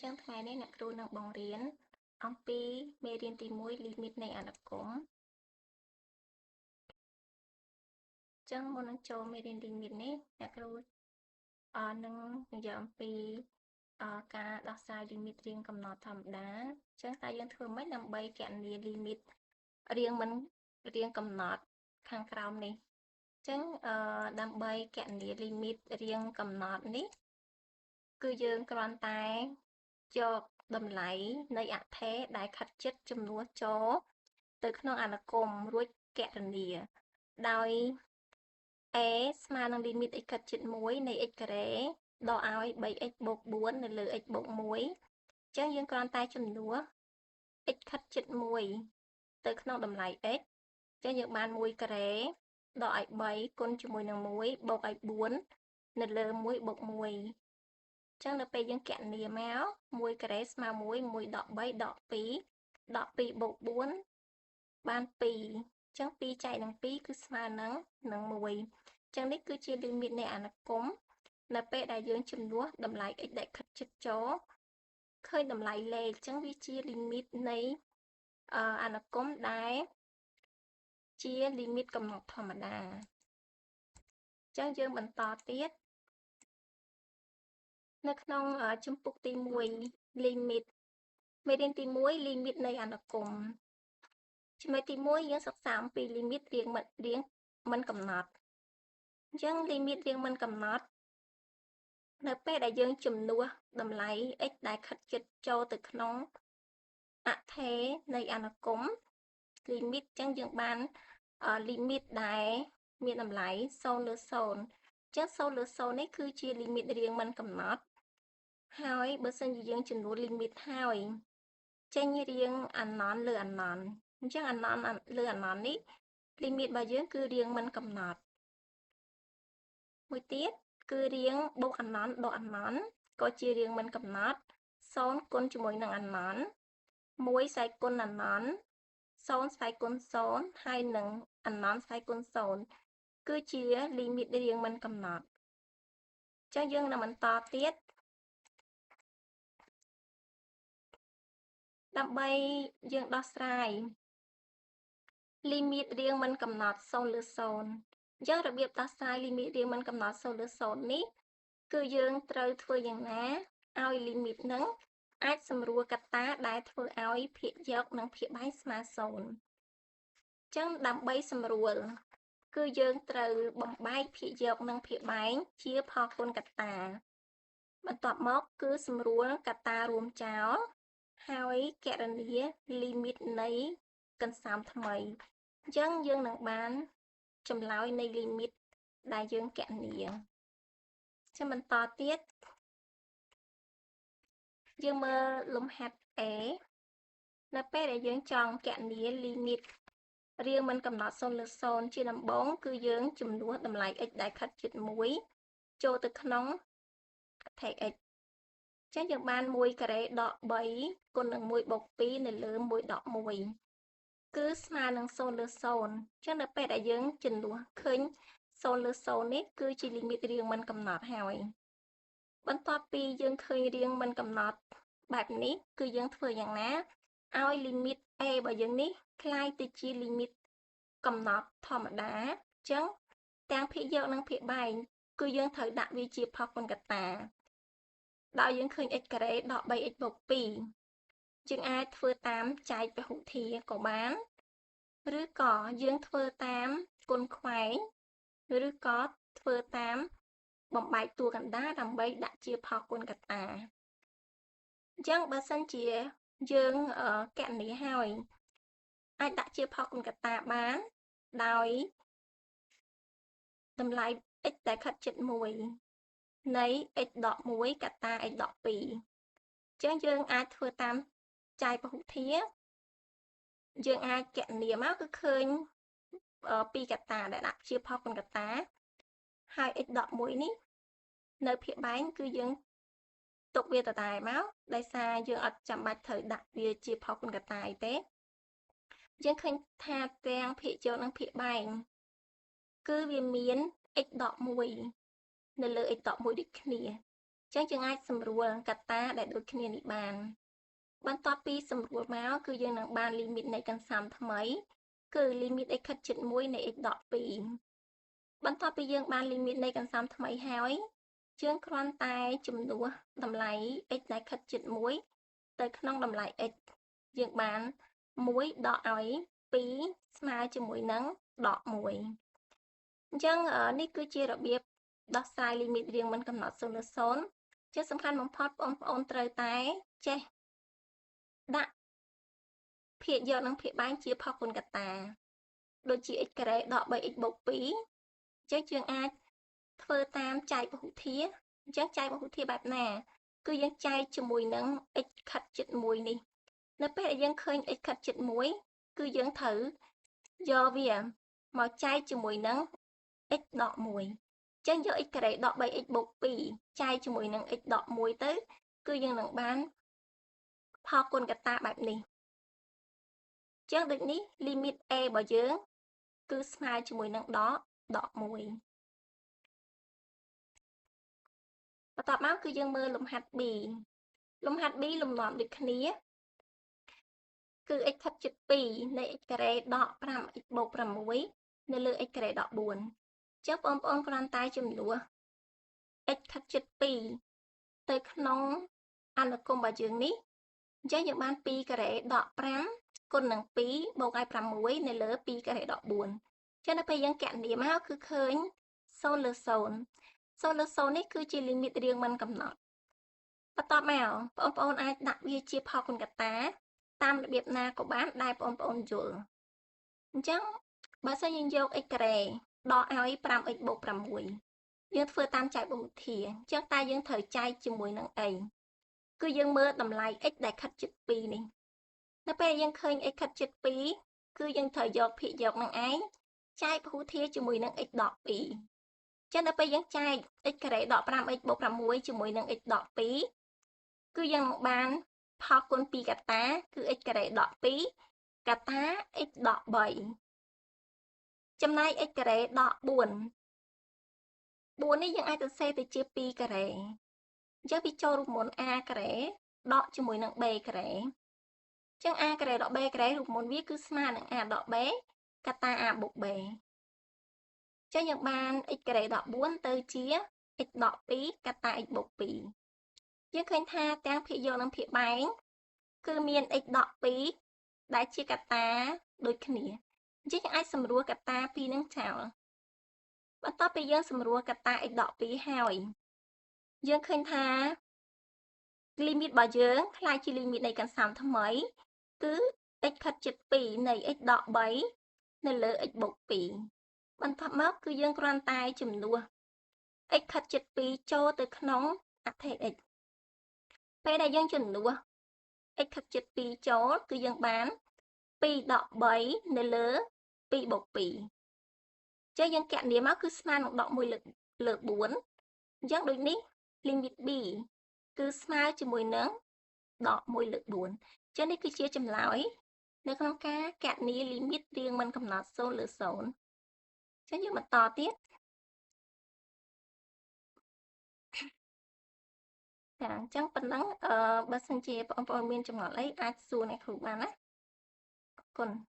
ចឹងថ្ងៃនេះអ្នកគ្រូនឹងបង្រៀនអំពីមេរៀនទី1 limit នៃអនុគមន៍ចឹងមុននឹងចូលមេរៀន limit នេះអ្នកគ្រូនឹងនិយាយអំពីការដោះស្រាយ limit រាងកំណត់ធម្មតាចឹងតើយើងធ្វើម៉េចដើម្បីគណនា limit រាងមិនរាងកំណត់ខាងក្រោមនេះចឹងដើម្បីគណនា limit រាងកំណត់នេះគឺយើងគ្រាន់តែយកតម្លៃនៃអថេដែលខិតជិតចំនួនចូលទៅក្នុងអនុគមន៍រួចគណនាដោយ a ស្មើនឹង limit x ខិតជិត1នៃ x ការ៉េដកឲ្យ 3x បូក4នៅលើ x បូក1ចឹងយើងគ្រាន់តែចំនួន x ខិតជិត1ទៅក្នុងតម្លៃ x ចឹងយើងបាន1ការ៉េដកឲ្យ3គុណជាមួយនឹង1បូកឲ្យ4នៅលើ1បូក1ចឹងនៅពេលយើងគណនាមក1ការ៉េស្មើ1 1ដក3ដក2ដក2បូក4បាន2ចឹង2ចែកនឹង2គឺស្មើនឹង1ចឹងនេះគឺជា limit នៃអនុគមន៍នៅពេលដែលយើងចំនួនតម្លៃ x ដែលខិតជិតចូលឃើញតម្លៃលេខចឹងវាជា limit នៃអនុគមន៍ដែលជា limit កំណត់ធម្មតាចឹងយើងបន្តទៀតនៅក្នុងជំពូកទី1 limit មេរៀនទី1 limit នៃអនុគមន៍ចំណុចទី1យើងសិក្សាអំពី limit រាងមិនកំណត់អញ្ចឹង limit រាងមិនកំណត់នៅពេលដែលយើងចំនួនតម្លៃ x ដែលខិតជិតចូលទៅក្នុងអថេនៃអនុគមន៍ limit អញ្ចឹងយើងបាន limit ដែលមានតម្លៃ0លើ0អញ្ចឹង0លើ0នេះគឺជា limit រាងមិនកំណត់ហើយបើសិនជាយើងចំនួន limit ហើយចេញរាងអណន្តលើអណន្តអញ្ចឹងអណន្តលើអណន្តនេះ limit របស់យើងគឺរាងមិនកំណត់មួយទៀតគឺរាងបូកអណន្តដកអណន្តក៏ជារាងមិនកំណត់0គុណជាមួយនឹងអណន្ត1ស្វ័យគុណអណន្ត0ស្វ័យគុណ0ហើយនឹងអណន្តស្វ័យគុណ0គឺជា limit រាងមិនកំណត់អញ្ចឹងយើងនឹងបន្តទៀតដើម្បីយើងដោះស្រាយ limit រាងមិនកំណត់0លើ0អញ្ចឹងរបៀបដោះស្រាយ limit រាងមិនកំណត់0លើ0នេះគឺយើងត្រូវធ្វើយ៉ាងណាឲ្យ limit នឹងអាចសម្រួលកត្តាដែលធ្វើឲ្យភាគយកនិងភាគបែងស្មើ0អញ្ចឹងដើម្បីសម្រួលគឺយើងត្រូវបំបែកភាគយកនិងភាគបែងជាផលគុណកត្តាបន្ទាប់មកគឺសម្រួលកត្តារួមចោលហើយគណនា limit នៃកន្សោមថ្មីអញ្ចឹងយើងនឹងបានចម្លើយនៃ limit ដែលយើងគណនាចាំបន្តទៀតយើងមើលលំហាត់ A នៅពេលដែលយើងចង់គណនា limit រាងមិនកំណត់0លើ0ជាដំបូងគឺយើងចំនួនតម្លៃ x ដែលខិតជិត1ចូលទៅក្នុងអថេ x ចឹងយើងបាន1ការ៉េដក3គុណនឹង1បូក2នៅលើ1ដក1គឺស្មើនឹង0លើ0ចឹងនៅពេលដែលយើងចំនួនឃើញ0លើ0នេះគឺជា limit រាងមិនកំណត់ហើយបន្ទាប់ពីយើងឃើញរាងមិនកំណត់បែបនេះគឺយើងធ្វើយ៉ាងណាឲ្យ limit a របស់យើងនេះក្លាយទៅជា limit កំណត់ធម្មតាអញ្ចឹងទាំងភាគយកនិងភាគបែងគឺយើងត្រូវដាក់វាជាផលគុណកត្តាដោយយើងឃើញ x ការ៉េដក 3x បូក2យើងអាចធ្វើតាមចែកពហុធាក៏បានឬក៏យើងធ្វើតាមគុណខ្វែងឬក៏ធ្វើតាមបំបែកតួកណ្ដាលដើម្បីដាក់ជាផលគុណកត្តាអញ្ចឹងបើសិនជាយើងគណនាហើយអាចដាក់ជាផលគុណកត្តាបានដោយតម្លៃ x ដែលខិតជិត1នៃ x ដក1កត្តា x ដក2អញ្ចឹងយើងអាចធ្វើតាមចែកពហុធាយើងអាចគណនាមកគឺឃើញពីរកត្តាដែលដាក់ជាផលគុណកត្តាហើយ x ដក1នេះនៅភាគបែងគឺយើងទុកវាដដែលមកដោយសារយើងអត់ចាំបាច់ត្រូវដាក់វាជាផលគុណកត្តាអីទេយើងឃើញថាទាំងភាគយកនិងភាគបែងគឺវាមាន x ដក1នៅលើ x ដក1ដូចគ្នាអ ចឹងយើងអាចសម្រួលកត្តាដែលដូចគ្នានេះបានបន្ទាប់ពីសម្រួលមកគឺយើងនឹងបានលីមីតនៃកន្សោមថ្មីគឺលីមីត x ខិតជិត1នៃ x ដក2បន្ទាប់ពីយើងបានលីមីតនៃកន្សោមថ្មីហើយយើងគ្រាន់តែជំនួសតម្លៃ x ដែលខិតជិត1ទៅក្នុងតម្លៃ x យើងបាន1ដកឲ្យ2ស្មើជាមួយនឹងដក1អញ្ចឹងនេះគឺជារបៀបដោះស្រាយលីមីតរាងមិនកំណត់0លើ0ជាសំខាន់បំផុតបងប្អូនត្រូវតែចេះដាក់ភាគយកនិងភាគបែងជាផលគុណកត្តាដូចជា x ការ៉េដក 3x បូក2អញ្ចឹងយើងអាចធ្វើតាមចែកពហុធាតុអញ្ចឹងចែកពហុធាតុបែបណាគឺយើងចែកជាមួយនឹង x ខិតជិត1នេះនៅពេលដែលយើងឃើញ x ខិតជិត1គឺយើងត្រូវយកវាមកចែកជាមួយនឹង x ដក1អញ្ចឹងយក x ការ៉េដក 3x បូក2ចែកជាមួយនឹង x ដក1ទៅគឺយើងនឹងបានផលគុណកត្តាបែបនេះអញ្ចឹងដូចនេះលីមីត a របស់យើងគឺស្មើជាមួយនឹងដក1បន្ទាប់មកគឺយើងមើលលំហាត់ b លំហាត់ b លំនាំដូចគ្នាគឺ x ខិតជិត2នៃ x ការ៉េដក 5x បូក6នៅលើ x ការ៉េដក4អញ្ចឹងបងប្អូនគ្រាន់តែជំនួស x ខិតជិត2ទៅក្នុងអនុគមរបស់យើងនេះអញ្ចឹងយើងបាន2ការ៉េដក5គុណនឹង2បូកឲ្យ6នៅលើ2ការ៉េដក4អញ្ចឹងដល់ពេលយើងគណនាមកគឺឃើញ0លើ0 0លើ0នេះគឺជាលីមីតរាងមិនកំណត់បន្ទាប់មកបងប្អូនអាចដាក់វាជាផលគុណកត្តាតាមរបៀបណាក៏បានដែលបងប្អូនយល់អញ្ចឹងបើសិនយើងយក x ការ៉េដកឲ្យ 5x បូក6យើងធ្វើតាមចែកពហុធាតុអញ្ចឹងតើយើងត្រូវចែកជាមួយនឹងអីគឺយើងមើលតម្លៃ x ដែលខិតជិត2នេះនៅពេលយើងឃើញ x ខិតជិត2គឺយើងត្រូវយកភាគយកនឹងឯងចែកពហុធាតុជាមួយនឹង x ដក2ចឹងដល់ពេលយើងចែក x ការ៉េដក 5x បូក6ជាមួយនឹង x ដក2គឺយើងនឹងបានផលគុណ2កត្តាគឺ x ការ៉េដក2កត្តា x ដក3ចំណែក x ការ៉េដក4 4នេះយើងអាចសរសេរទៅជា2ការ៉េអញ្ចឹងវាចូលរូបមន្ត a ការ៉េដកជាមួយនឹង b ការ៉េអញ្ចឹង a ការ៉េដក b ការ៉េរូបមន្តវាគឺស្មើនឹង a ដក b កត្តា a បូក b ចឹងយើងបាន x ការ៉េដក4ទៅជា x ដក2កត្តា x បូក2យើងឃើញថាទាំងភាគយកនិងភាគបែងគឺមាន x ដក2ដែលជាកត្តាដូចគ្នាអញ្ចឹងយើងអាចសម្រួលកត្តាពីរនឹងចោលបន្ទាប់ពីយើងសម្រួលកត្តា x ដក2ហើយយើងឃើញថាលីមីតរបស់យើងក្លាយជាលីមីតនៃកន្សោមថ្មីគឺ x ខិតជិត2នៃ x ដក3នៅលើ x បូក2បន្ទាប់មកគឺយើងគ្រាន់តែជំនួស x ខិតជិត2ចូលទៅក្នុងអថេ x ពេលដែលយើងជំនួស x ខិតជិត2ចូលគឺយើងបាន2ដក3នៅលើ2បូក2ចឹងយើងគណនាមកគឺស្មើនឹងដក1លើ4អញ្ចឹងដូចនេះលីមីត b គឺស្មើជាមួយនឹងដក1លើ4ចឹងនេះគឺជាចម្លើយនៅក្នុងការគណនាលីមីតរាងមិនកំណត់0លើ0ចឹងយើងបន្តទៀតចាអញ្ចឹងប៉ុណ្ណឹងបើសិនជាបងប្អូនមានចម្ងល់អីអាចសួរអ្នកគ្រូបានណាអរគុណ។